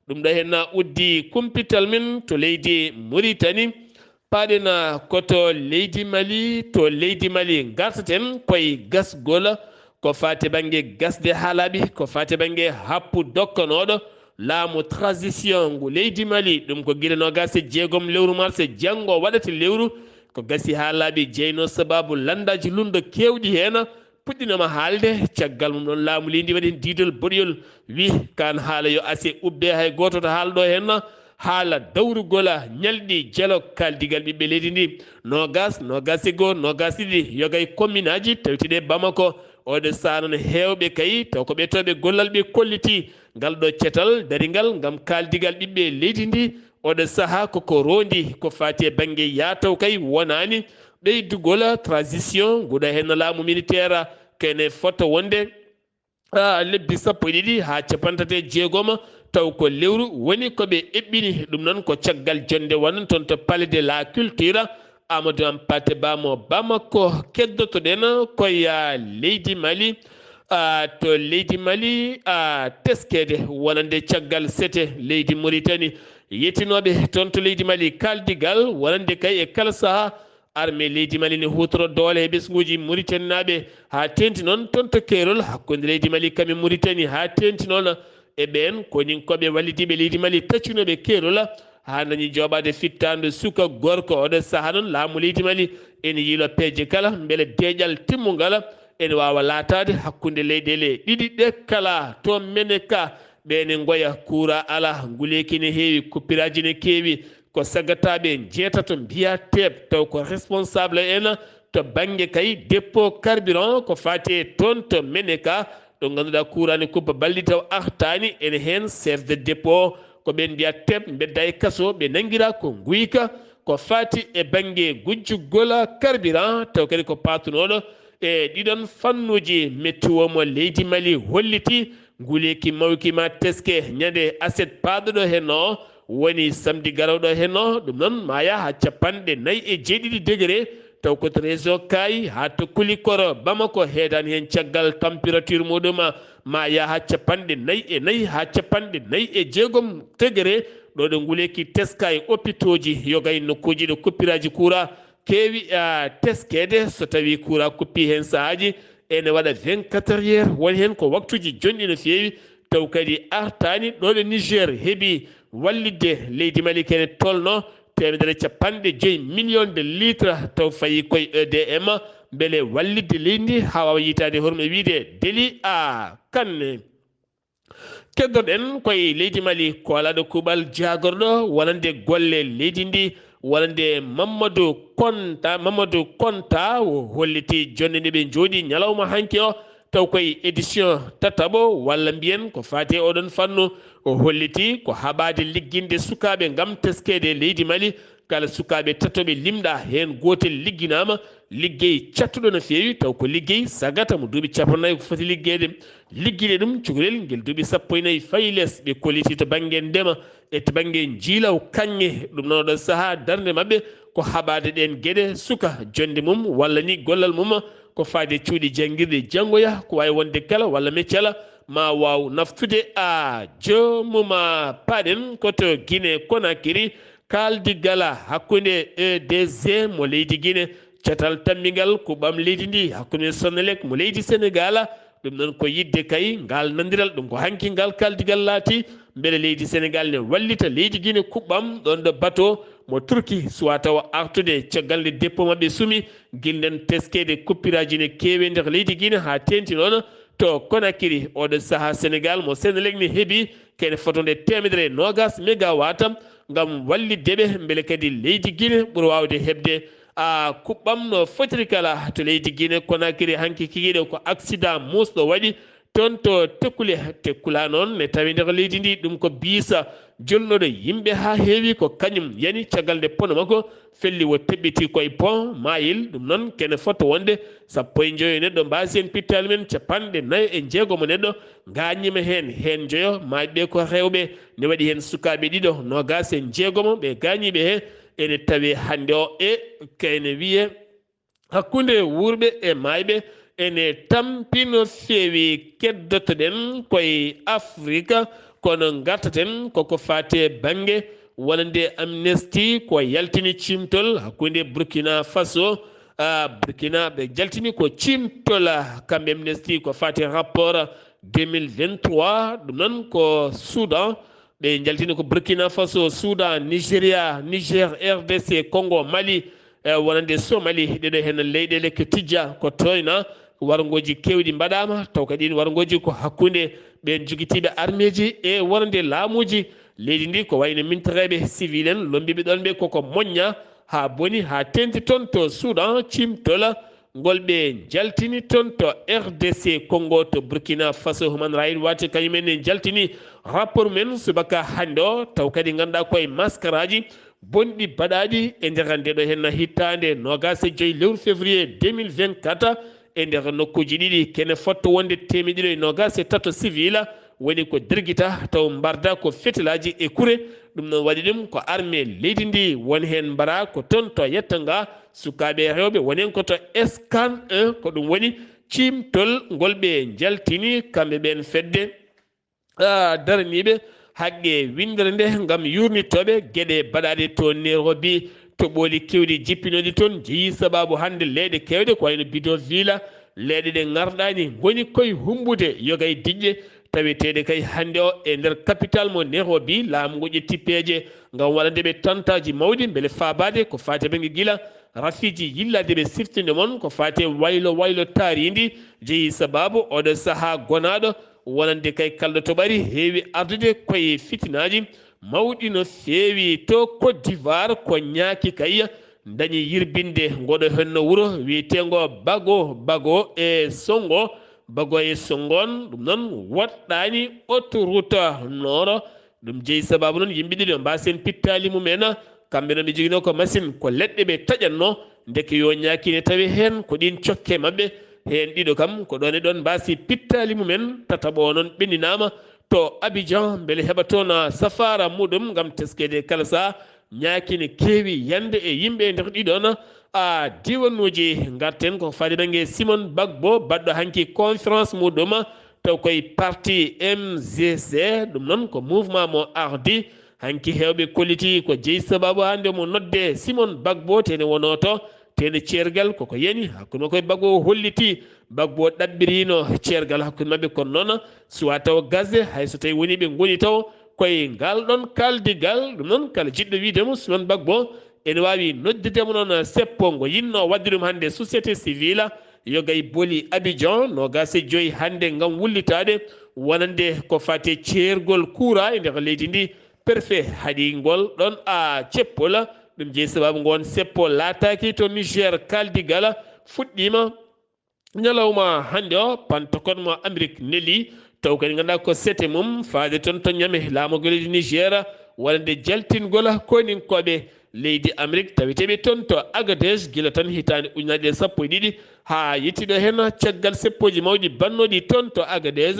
ɗum ɗo heen uddi kumpital men to leydi Mauritanie. Paaɗen, ah, ko to leydi Mali, to leydi Mali ngartaten koye gasgol ko faati bannge gasde haalaaɓe, ko faati bannge happu dokkanooɗo laamu transition ngu leydi Mali. Ɗum ko gila noogaas e jeegom lewru mars, janngo waɗata lewru. Ko gasi haalaaɓe jeyno sabaabu lanndaaji lunndo keewɗi heen, puɗɗinooma haalde. Caggal mum ɗoon, laamu leydi waɗi heen diidol boɗeyol, wi kaan haala yo ase ubbe, hay gooto to haala ɗo heen. Haala dawrugol ñalɗi jalo kaaldigal ɓiɓɓe leydi ndi, noogaas, noogaas e goo, noogaas ɗiɗi, yogay komminaaji tawteɗe Bamako. Oɗo sahaa noon, heewɓe kay taw ko ɓetooɓe gollal ɓe kolliti ngal ɗo cetal daringal ngam kaaldigal ɓiɓɓe leydi ndi. Oɗo sahaa koko roondi ko faati e bannge yaataw kay wonaani ɓeydugol transition nguɗa heen laamu militaire, kene fota wonde, ah, lebbi sappo e ɗiɗi haa cappanɗe tati e jeegom, taw ko lewru woni ko ɓe eɓɓini. Ɗum noon ko caggal jonnde waɗnde toon to Palais de la Culture, Amadou Hampâté Bâ mo Bamako. Keddotoɗen koye leydi Mali, ah, to leydi Mali, ah, teskeede wonande caggal sete leydi Mauritanie. Yettinooɓe toon to leydi Mali kaaldigal wonande kay e kala sahaa armée leydi Mali ne huutoro doole e ɓesnguuji Mauritanie naaɓe, haa teenti noon toon to keerol hakkunde leydi Mali kam e Mauritanie, haa teenti noon e ɓeen koninkooɓe wallidiiɓe leydi Mali taccinooɓe keerol, haa dañi jooɓaade fittaandu suka gorko. Oɗo sahaa noon laamu leydi Mali ene yiilo peeje kala mbele deeƴal timmungal ene waawa laataade hakkunde leyɗeele ɗiɗi ɗe kala. To Meneka, ɓe ene ngoya, kuuraa alaa, nguleeki ne heewi, kuppiraaji ne keewi. Ko sagataaɓe njeetato mbiyaa teep, taw ko responsable en to bannge kay dépôt carburant ko faati e toon to Meneka, ɗo ngannduɗaa kuuraa ne kuppa balɗe taw artaani, ene heen chef de dépôt, ko ɓeen mbiyaa teep, mbedda e kaso, ɓe nanngiraa ko nguyka, ko faati e bannge gujjugol carburant, taw kadi ko paatunooɗo e ɗiɗon fannuuji. Météo mo leydi Mali holliti nguleeki mawki ma teske ñande aset paaɗo ɗo heen o, woni samedi garooɗo heen o, ɗum noon ma yaha haa capanɗe nayi e jeeɗiɗi degré, taw ko to région Kaayi haa to Kulikoro, Bamako heedaani heen caggal température muɗum ma yaha haa capanɗe nayi e nayi haa capanɗe nayi e jeegom degré, ɗo ɗo nguleeki teska e opitooji, yoga e nokkuuji ɗo kuppiraaji kuuraa keewi, a, teskeede so tawii kuuraa kuppii heen sahaaji, ene waɗa vingt-quatre heures, woni heen ko waktuuji jonɗi no feewi, taw kadi artaani. Ɗo ɗo Niger heɓi wallitde leydi Mali kene tolno teemedere capanɗe joyi million de litres, taw fayi koye E D M, mbele wallitde leydi ndi haa waawa yiytaade hoore mum e wiyde Deli a Kanne. Keddoɗen koye leydi Mali, koolaaɗo kuuɓal jaagorɗo wonande golle leydi ndi, wonande Mamadou Konta, Mamadou Konta o holliti jonde nde ɓe njooɗi ñalawma hanki o, taw koye édition tataɓo, walla mbiyen ko faati e oɗon fannu, o holliti ko haɓaade ligginde sukaaɓe ngam teskeede leydi Mali, kala sukaaɓe tatoɓe limɗaa, heen gootel ligginaama liggey cattuɗo no feewi, taw ko liggey sagata mo duuɓi cappanɗe nayi ko foti liggeede. Liggiiɗe ɗum cukalel ngel duuɓi sappo e nayi fayi les, ɓe kolliti to bannge ndema e to bannge njiilaw kaŋŋe. Ɗum noon oɗo sahaa darnde maɓɓe ko haɓaade ɗeen geɗe, suka, jonnde mum walla ni gollal mum ko faade cuuɗi janngirɗe janngoya, ko waawi wonde kala walla meccala ma waaw naftude a joomum. Paaɗen ko to Guinée Conakry, kaaldigal hakkunde E D G mo leydi Guinée, catal tammbingal kuɓɓam leydi ndi, hakkunde Sonelec mo leydi Sénégal. Ɗum noon ko yiɗde kay ngal nandiral, ɗum ko hanki ngal kaaldigal laati, mbele leydi Sénégal ne wallita leydi Guinée kuɓɓam ɗoon ɗo bateau mo Turki suwa tawa artude caggal nde dépôt maɓɓe sumi, gilɗen teskeede kuppiraaji ne keewi e nder leydi Guinée haa teeŋti noon to Conakry. Oɗo sahaa Sénégal mo Senelec ne heɓi kene fotonde teemedere e noogas megawatt ngam wallitde ɓe, mbele kadi leydi Guinée ɓura waawde heɓde a kuɓɓam no fotiri kala to leydi Guinée Conakry. Hanki kikiiɗe ko accident muusɗo waɗi toon to Tekkule. Tekkula noon ne tawi nder leydi ndi, ɗum ko biisa jolnuɗo yimɓe haa heewi, ko kañum yani caggal nde pono makko felli o teɓɓiti koye pont Mayel. Ɗum noon kene fota wonde sappo e njoyo neɗɗo mbaasi heen, pittaali men capanɗe nayo e jeegomo neɗɗo gaañiima heen, heen njoyo maayɓe ko rewɓe, ne waɗi heen sukaaɓe ɗiɗo, noogaas e jeegomo ɓe gaañiiɓe heen ene tawe hannde o e kene wiye hakkunde wuurɓe e maayɓe ene tampi no feewi. Keddotoɗen koye Afrika, kono ngartaten koko faati e bannge wonande Amnesty ko yaltini ciimtol hakkunde Burkina Faso, a, Burkina ɓe jaltini ko ciimtol, a, kamɓe Amnesty ko faati rapport deux mille vingt-trois, ɗum noon ko Soudan, ɓe njaltini ko Burkina Faso, Soudan, Nigeria, Niger, R D C, Congo, Mali, e wonande Somali, ɗeɗo heen leyɗeele ko tijja, ko toyna, warngooji keewɗi mbaɗaama, taw kadi ɗiin warngooji ko hakkunde ɓeen jogitiiɓe armeeji e wonande laamuuji leydi ndi, ko wayno mintireeɓe civil en, lombiiɓe ɗoon ɓe koko moñña haa boni, haa teeŋti toon to Soudan, ciimtol ngol ɓe njaltini toon to R D C Congo, to Burkina Faso, Human Rights Watch kañum en ne njaltini rapport mum en subaka hannde o, taw kadi ngannduɗaa koye maskaraaji bonɗi baɗaaɗi e nder nde ɗo heen hitaande noogaas e joy lewru février deux mille vingt-quatre, e nder nokkuuji ɗiɗi kene fotto wonde teemedde ɗiɗo e noogaas e tato civil woni ko dirgita, taw mbarda ko fetelaaji e kure. Ɗum noon waɗi ɗum ko armée leydi ndi woni heen mbara ko toon to yetta nga, sukaaɓe rewɓe woni heen ko to Scan un, ko ɗum woni ciimtol ngol ɓe njaltini kamɓe ɓeen fedde, a, daraniiɓe haqqe winndere nde ngam yuurnitooɓe geɗe baɗaaɗe to Nairobi. Toɓooli keewɗi jippinooɗi toon jeyi sabaabu hannde leyɗe keewɗe ko wayno bidonville, leyɗe ɗe ngarɗaani ngoni koye hummbude yoga e diƴƴe taweteeɗe kay hannde o e nder capital mo Nairobi. Laamu ngu ƴetti peeje ngam waɗande ɓe tantaaji mawɗi mbele faabaade ko faati e bannge gila rafiiji yillaade ɓe siftinde mon ko faati e waylo waylo taariindi jeyi sabaabu oɗo sahaa gonaaɗo wonande kay kalɗo to ɓari heewi ardude koye fitinaaji mawɗi no feewi to Côte d'Ivoire ko ñaaki kay dañi yirbinde ngoɗo henno wuro wiyeteengo Bago Bago e Songo Bago e Songo on ɗum noon woɗɗaani autoroute nooro ɗum jeyi sabaabu noon yimɓe ɗiɗo mbaasen pittaali mumen kamɓe noon ɓe joginoo ko machine ko leɗɗe ɓe taƴatnoo ndeke yo ñaaki ne tawi heen ko ɗiin cokke maɓɓe heen ɗiɗo kam ko ɗoon e ɗoon mbaasi pittaali mumen tataɓo o noon ɓenninaama to Abidjan mbele heɓa toon safaara muɗum ngam teskeede kala sahaa ñaaki ne keewi yande e yimɓe e nder ɗiɗon a diiwanuuji ngarten ko faade bannge Simon Bagbo baɗɗo hanki conférence muɗum taw koye parti M G C ɗum noon ko mouvement mo ardi hanki heewɓe kolliti ko jeyi sabaabu hannde mo nodde Simon Bagbo tene wonoo to tene ceergal koko yani hakkunde makko e Bagbo holliti Bagbo ɗaɓɓirino ceergal hakkunde maɓɓe kono noon suwa taw gasde hay so tawi woni ɓe ngoni taw koye ngal ɗon kaldigal ɗum noon kala jiɗɗo wiide mo Simon Bagbo ene waawi noddude mo noon seppo ngo yinno waɗde ɗum hannde société civile yogay boli Abidjan nogas e joyi hannde ngam wullitaade wonande ko faati e ceergol kuura e nder leydi ndi préfet haɗi ngol ɗon a ceppol ɗum jeyi sababu ngon seppo laataaki to Niger kaldigal fuɗɗiima ñalawma hannde o pantokote mo Amérique neli taw kadi ngannduɗaa ko sete mum faade toon to Niamey laamorgo leydi Niger wonande jaltingol koninkooɓe leydi Amérique taweteeɓe toon to Agadez gila tan hitaande ujunaaji ɗiɗi e sappo e ɗiɗi haa yettiiɗo heen caggal seppooji mawɗi bannooɗi toon to Agadez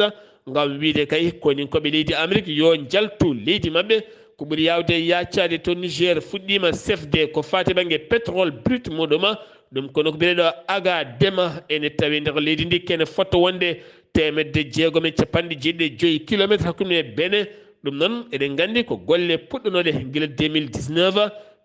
ngam wiyde kay koninkooɓe leydi Amérique yo njaltu leydi maɓɓe ko ɓuri yaawde yaacaade to Niger fuɗɗiima sefde ko faati bannge pétrole brut muɗum ɗum kono ko biyeteeɗo Agadema ene tawi nder leydi ndi kene fotto wonde teemedde jeegom e capanɗe jeeɗiɗi e joyi kilometre hakkunde e Benin ɗum noon eɗen nganndi ko golle puɗɗunooɗe gila deux mille dix-neuf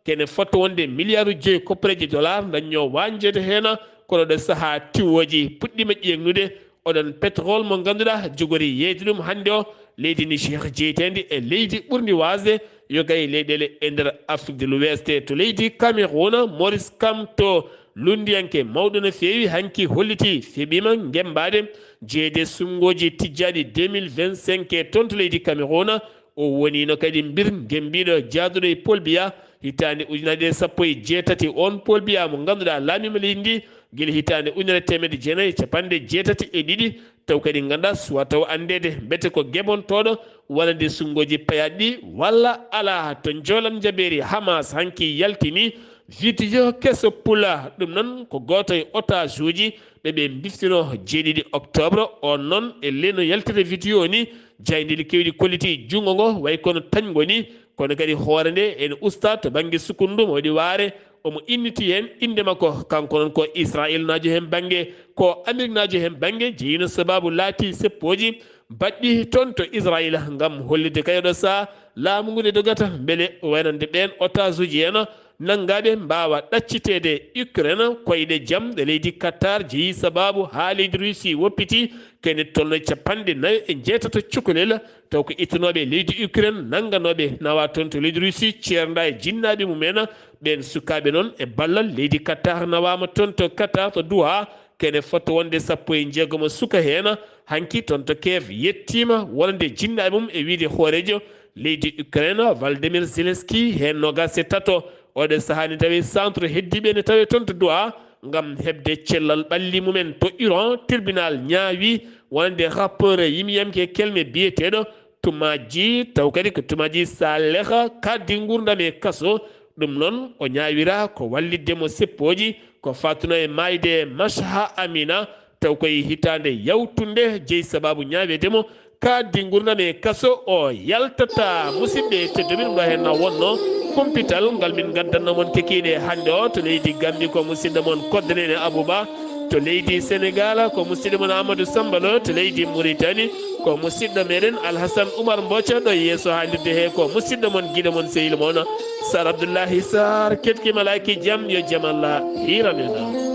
kene fotto wonde milliard joyi koppareeji dollar dañño wañjeede heen kono ɗo sahaa tiwooji puɗɗiima ƴeegnude oɗon pétrole mo ngannduɗaa jogori yeeyde ɗum hannde o leydi Niger jeyteendi e leydi ɓurndi waasde yogay leyɗeele e nder Afrique de l'Ouest to leydi Cameroun Maurice Kamto lunndiyanke mawɗo no feewi hanki holliti feɓiima ngemmbaade jeeyde sunngoji tijjaaɗi deux mille vingt-cinq e toon to leydi Cameroun o woniino kadi mbir ngemmbiiɗo jaaduɗo e Paul Biya hitaande ujunaaji ɗiɗi e sappo e jeetati on Paul Biya mo ngannduɗaa laamiima leydi ndi gila hitaande ujunere teemedde jeenayi e capanɗe jeetati e ɗiɗi taw kadi ngannduɗaa suwa taw anndeede mbete ko gebontooɗo walla nde sunngoji payaaɗi ɗi walla alaa to njoolam njabeeri Hamas hanki yaltini vidiyo keso pula ɗum noon ko gooto e otage uji ɓe ɓe mbiftino jeeɗiɗi octobre on noon e leyno yaltire vidiyo ni jayndeli keewɗi kolliti junngo ngo way kono tañgo ni kono kadi hoore nde ene usta to bannge sukundu mo waɗi waare omo inniti heen innde makko kanko noon ko israilnaajo heen bannge ko ameriknaajo heen bannge jeyino sababu laatii seppooji baɗɗi toon to Israel ngam hollitde kay oɗo sahaa laamu ngu nde dogata mbele waynande ɓeen otage uji heen nanngaaɓe mbaawa ɗacciteede Ukraine koyɗe jam ɗe leydi Qatar jeyi sababu haa leydi Russie woppiti kene tolno capanɗe nayo e jeetato cukalel taw ko ittanooɓe leydi Ukraine nannganooɓe nawa toon to leydi Russie ceernda e jinnaaɓe mum en ɓeen sukaaɓe noon e ballal leydi Qatar nawaama toon to Qatar to Doha kene fotto wonde sappo e jeegom suka heen hanki toon to Kiev yettiima wonande jinnaaɓe mum e wiyde hooreejo leydi Ukraine Volodymyr Zelensky heen noogaas e tato oɗo sahaa ne tawi centre heddiiɓe ne tawi toon to Doha ngam heɓde cellal ɓalli mumen to Iran tribunal ñaawi wonande rappeur yimiyamke kelme biyeteeɗo Tumaaji taw kadi ko Tumaaji Saaleh kaddi nguurndam e kaso ɗum noon o ñaawira ko wallitde mo seppooji ko faatuno e maayde Mashha Amina taw koye hitaande yawtunde jeyi sababu ñaaweede mo kaddi nguurndam e kaso o yaltata musidɓe tedduɓe ɗum ɗo heen na wonno kumpital ngal min ngaddanno mon kekiiɗe hannde o to leydi Gambi ko musidɗo mon koddanene Abouba to leydi Senegal ko musidɗo mon Amadou Sambalo to leydi Mauritanie ko musidɗo meɗen Alhassane Oumar Mboca ɗo yeeso haalirde he ko musidɗo mon giɗo mon sehil mon Sar Abdoullahi Sar ketki malaki jam yo jam Allah hiran en